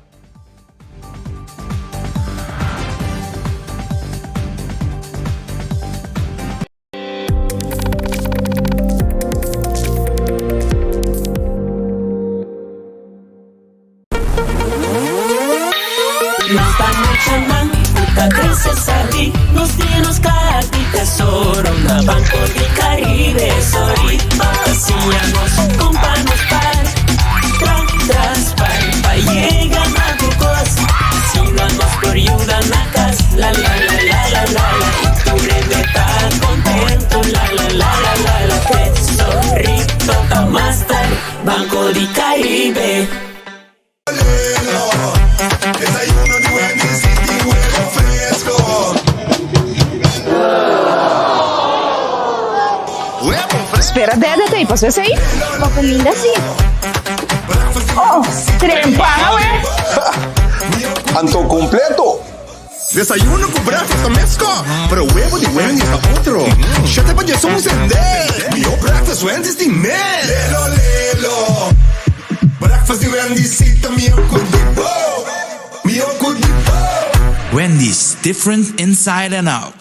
Nos ta muchanan ku ta krese sabí, nos tin nos kaha di tesoro na Banco di Caribe. Sorry pa siña nos kon pa nos par, tra tras par pa yega na tur kos. Asina nos por yuda na kas, la la la la la la la. I tur hende ta kontento, la la la la la la. Tesorito ta master, Banco di Caribe. Desayuno di Wendy's y tin huevo fresco. Huevo fresco. Spera dede ta paso esei? Pa cuminda si. Oh, trempan awe. Anto completo. Desayuno cu breakfast ta mesco, pero huevo di Wendy's ta otro. Shete pa djesun sende. Mihó breakfast Wendy's tin mes. Lelo lelo. Breakfast di Wendy's si ta mihó cu di bo. Mihó cu di bo. Wendy's, different inside and out.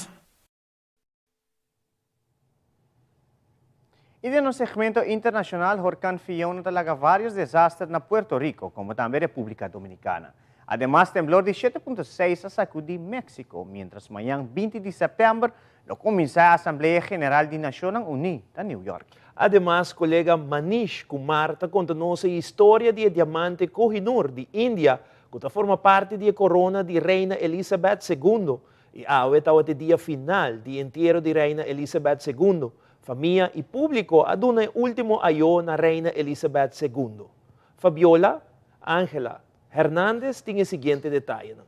Y den nos segmento internacional, horcan Fiona ta laga varios desaster na Puerto Rico, como tambe Republica Dominicana. Ademas, temblor di 7.6 a sacudi Mexico, mientras mañan 20 di september lo cuminsa e Asamblea General di Nacionnan Uni na New York. Ademas, colega Manish Kumar ta conta nos e historia di e diamante Kohinoor di India, cu ta forma parti di e corona di Reina Elizabeth Segundo. I awe tabata e dia final di entiero di Reina Elisabeth Segundo. Famia i públiko a duna e último ayó na Reina Elisabeth Segundo. Fabiola, Angela, Hernandez tin e siguiente detayenan.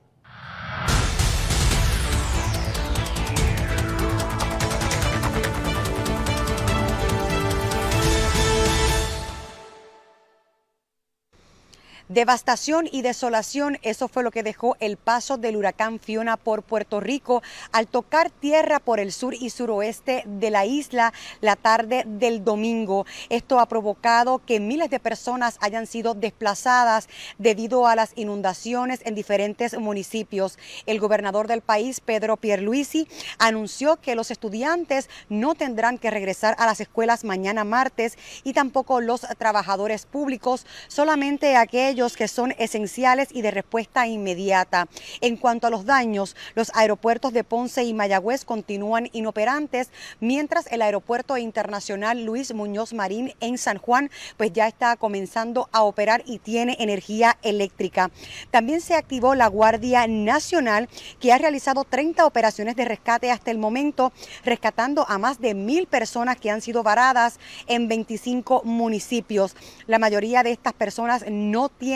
Devastación y desolación, eso fue lo que dejó el paso del huracán Fiona por Puerto Rico al tocar tierra por el sur y suroeste de la isla la tarde del domingo. Esto ha provocado que miles de personas hayan sido desplazadas debido a las inundaciones en diferentes municipios. El gobernador del país, Pedro Pierluisi, anunció que los estudiantes no tendrán que regresar a las escuelas mañana martes y tampoco los trabajadores públicos, solamente aquellos que son esenciales y de respuesta inmediata. En cuanto a los daños, los aeropuertos de Ponce y Mayagüez continúan inoperantes, mientras el aeropuerto internacional Luis Muñoz Marín en San Juan pues ya está comenzando a operar y tiene energía eléctrica. También se activó la Guardia Nacional, que ha realizado 30 operaciones de rescate hasta el momento, rescatando a más de 1.000 personas que han sido varadas en 25 municipios. La mayoría de estas personas no tiene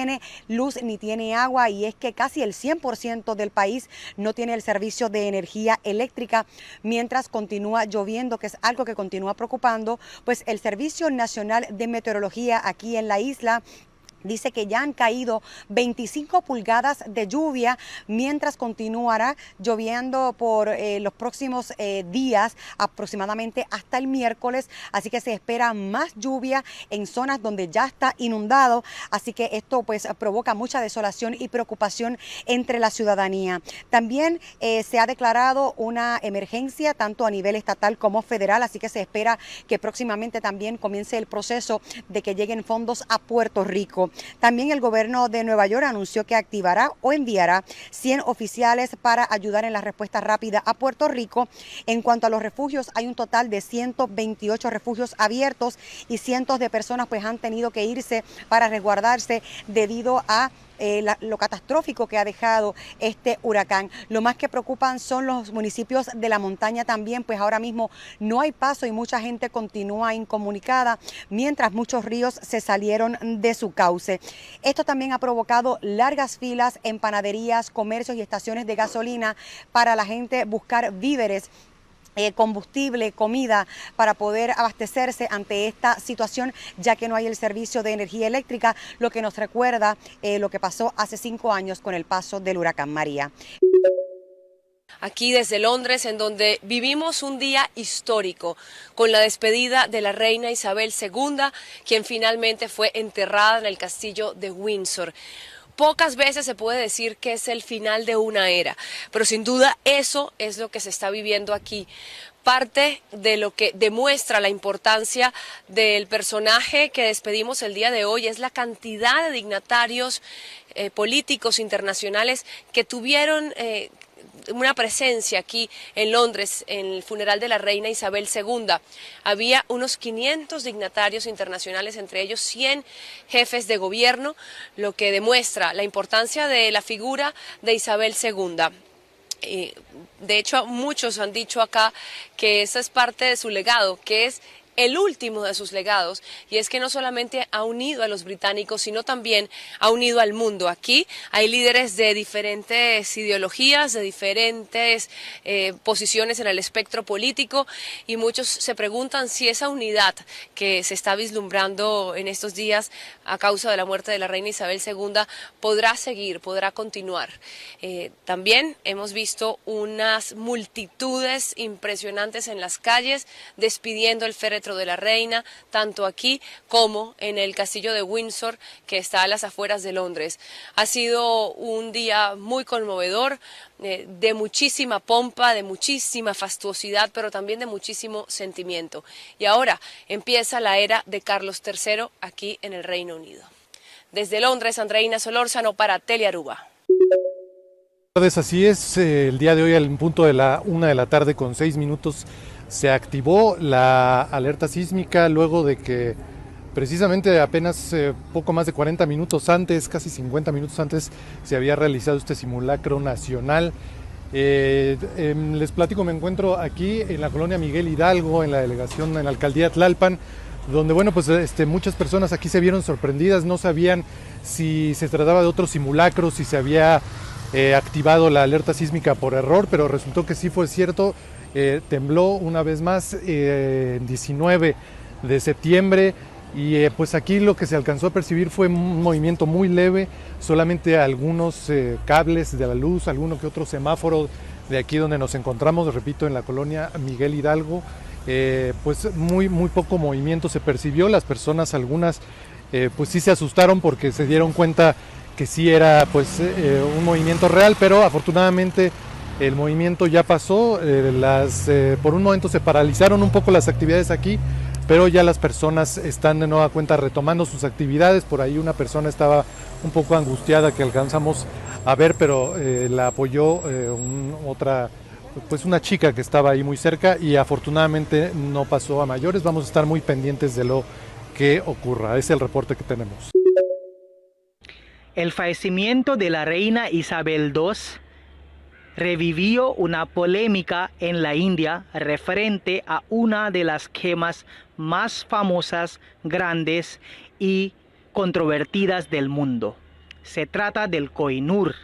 luz ni tiene agua, y es que casi el 100% del país no tiene el servicio de energía eléctrica, mientras continúa lloviendo, que es algo que continúa preocupando, pues el Servicio Nacional de Meteorología aquí en la isla Dice que ya han caído 25 pulgadas de lluvia, mientras continuará lloviendo por eh, los próximos eh, días, aproximadamente hasta el miércoles. Así que se espera más lluvia en zonas donde ya está inundado. Así que esto pues provoca mucha desolación y preocupación entre la ciudadanía. También eh, se ha declarado una emergencia tanto a nivel estatal como federal, así que se espera que próximamente también comience el proceso de que lleguen fondos a Puerto Rico. También el gobierno de Nueva York anunció que activará o enviará 100 oficiales para ayudar en la respuesta rápida a Puerto Rico. En cuanto a los refugios, hay un total de 128 refugios abiertos y cientos de personas pues han tenido que irse para resguardarse debido a eh, lo catastrófico que ha dejado este huracán. Lo más que preocupan son los municipios de la montaña también, pues ahora mismo no hay paso y mucha gente continúa incomunicada, mientras muchos ríos se salieron de su cauce. Esto también ha provocado largas filas en panaderías, comercios y estaciones de gasolina para la gente buscar víveres eh, combustible, comida para poder abastecerse ante esta situación, ya que no hay el servicio de energía eléctrica, lo que nos recuerda eh, lo que pasó hace cinco años con el paso del huracán María. Aquí desde Londres, en donde vivimos un día histórico, con la despedida de la reina Isabel II, quien finalmente fue enterrada en el castillo de Windsor. Pocas veces se puede decir que es el final de una era, pero sin duda eso es lo que se está viviendo aquí. Parte de lo que demuestra la importancia del personaje que despedimos el día de hoy es la cantidad de dignatarios eh, políticos internacionales que tuvieron eh, una presencia aquí en Londres en el funeral de la reina Isabel II. Había unos 500 dignatarios internacionales, entre ellos 100 jefes de gobierno, lo que demuestra la importancia de la figura de Isabel II. Eh, de hecho, muchos han dicho acá que esa es parte de su legado, que es el último de sus legados, y es que no solamente ha unido a los británicos, sino también ha unido al mundo. Aquí hay líderes de diferentes ideologías, de diferentes eh, posiciones en el espectro político, y muchos se preguntan si esa unidad que se está vislumbrando en estos días a causa de la muerte de la reina Isabel II podrá seguir, podrá continuar. Eh, también hemos visto unas multitudes impresionantes en las calles despidiendo el féretro de la reina, tanto aquí como en el castillo de Windsor, que está a las afueras de Londres. Ha sido un día muy conmovedor, eh, de muchísima pompa, de muchísima fastuosidad, pero también de muchísimo sentimiento. Y ahora empieza la era de Carlos III aquí en el Reino Unido. Desde Londres, Andreina Solórzano para Telearuba. Así es, eh, el día de hoy al punto de la una de la tarde con seis minutos se activó la alerta sísmica luego de que precisamente apenas eh, poco más de 40 minutos antes, casi 50 minutos antes, se había realizado este simulacro nacional. Eh, em, les platico, me encuentro aquí en la colonia Miguel Hidalgo, en la delegación, en la alcaldía Tlalpan, donde bueno, pues este, muchas personas aquí se vieron sorprendidas, no sabían si se trataba de otro simulacro, si se había eh, activado la alerta sísmica por error, pero resultó que sí fue cierto. Eh, tembló una vez más eh, el 19 de septiembre y eh, pues aquí lo que se alcanzó a percibir fue un movimiento muy leve, solamente algunos cables de la luz, alguno que otro semáforo de aquí donde nos encontramos, repito, en la colonia Miguel Hidalgo, pues muy, muy poco movimiento se percibió, las personas algunas pues sí se asustaron porque se dieron cuenta que sí era pues un movimiento real, pero afortunadamente el movimiento ya pasó, eh, las, eh, por un momento se paralizaron un poco las actividades aquí, pero ya las personas están de nueva cuenta retomando sus actividades. Por ahí una persona estaba un poco angustiada que alcanzamos a ver, pero eh, la apoyó otra, pues una chica que estaba ahí muy cerca y afortunadamente no pasó a mayores. Vamos a estar muy pendientes de lo que ocurra. Es el reporte que tenemos. El fallecimiento de la reina Isabel II revivió una polémica en la India referente a una de las gemas más famosas, grandes y controvertidas del mundo. Se trata del Koinur,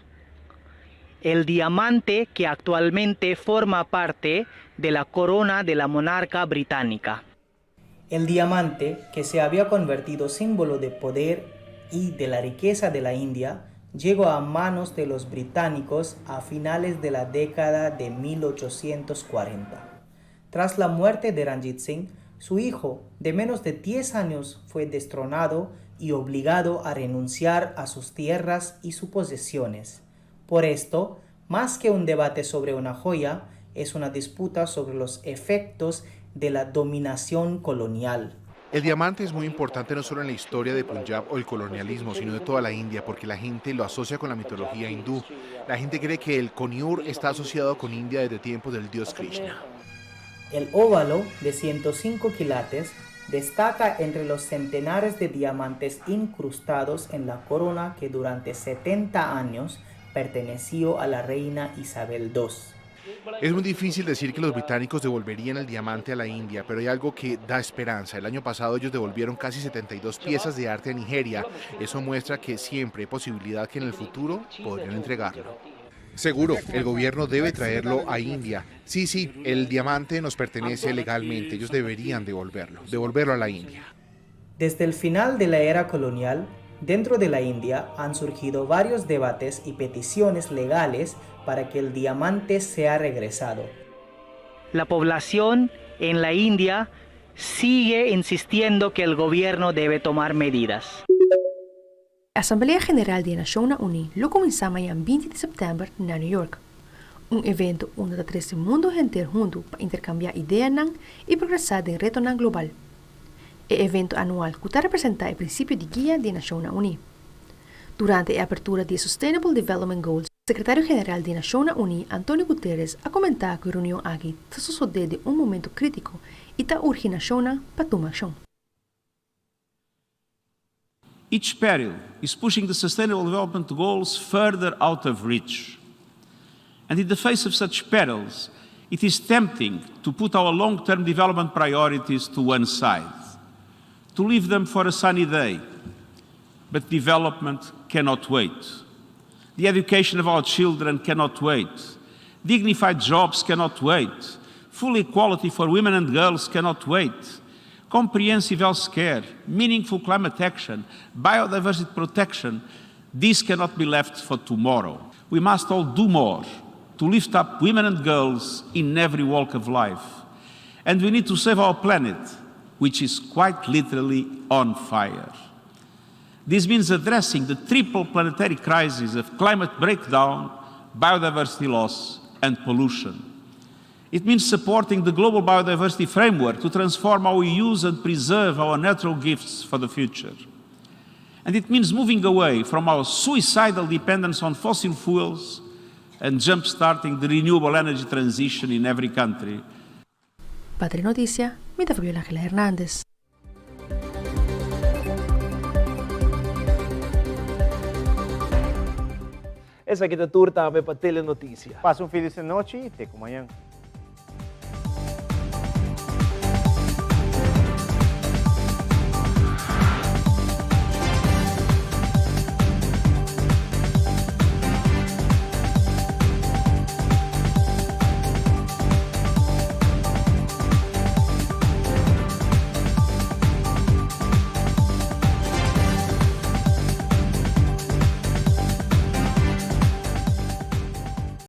el diamante que actualmente forma parte de la corona de la monarca británica. El diamante, que se había convertido símbolo de poder y de la riqueza de la India llegó a manos de los británicos a finales de la década de 1840. Tras la muerte de Ranjit Singh, su hijo, de menos de 10 años, fue destronado y obligado a renunciar a sus tierras y sus posesiones. Por esto, más que un debate sobre una joya, es una disputa sobre los efectos de la dominación colonial. El diamante es muy importante no solo en la historia de Punjab o el colonialismo, sino de toda la India, porque la gente lo asocia con la mitología hindú. La gente cree que el Kohinoor está asociado con India desde tiempos del dios Krishna. El óvalo de 105 quilates destaca entre los centenares de diamantes incrustados en la corona que durante 70 años perteneció a la reina Isabel II. Es muy difícil decir que los británicos devolverían el diamante a la India, pero hay algo que da esperanza. El año pasado ellos devolvieron casi 72 piezas de arte a Nigeria. Eso muestra que siempre hay posibilidad que en el futuro podrían entregarlo. Seguro, el gobierno debe traerlo a India. Sí, sí, el diamante nos pertenece legalmente. Ellos deberían devolverlo, devolverlo a la India. Desde el final de la era colonial, dentro de la India han surgido varios debates y peticiones legales para que el diamante sea regresado. La población en la India sigue insistiendo que el gobierno debe tomar medidas. Asamblea General di Nashonnan Uní lo kuminsá mañan 20 di sèptèmber na New York. Un evento unda ta trese mundu henter huntu pa interkambiá ideanan i progresá den retonan global. E evento anual ku ta representá e prinsipio di guia di Nashonnan Uní. Durante e apertura di e Sustainable Development Goals, Sekretario General di Nashonnan Uní Antonio Guterres a komentá ku e reunion aki ta sosodé den un momento krítiko i ta urgi nashonnan pa tuma akshon. Each peril is pushing the Sustainable Development Goals further out of reach. And in the face of such perils, it is tempting to put our long-term development priorities to one side, to leave them for a sunny day. But development cannot wait. The education of our children cannot wait. Dignified jobs cannot wait. Full equality for women and girls cannot wait. Comprehensive health care, meaningful climate action, biodiversity protection, this cannot be left for tomorrow. We must all do more to lift up women and girls in every walk of life. And we need to save our planet, which is quite literally on fire. This means addressing the triple planetary crisis of climate breakdown, biodiversity loss, and pollution. It means supporting the global biodiversity framework to transform how we use and preserve our natural gifts for the future. And it means moving away from our suicidal dependence on fossil fuels and jump-starting the renewable energy transition in every country. Pa Telenoticia, mi ta Fabiola Angela Hernandez. Esaki ta tur tambe pa Telenoticia. Pasa un felis nochi y te cu mañan.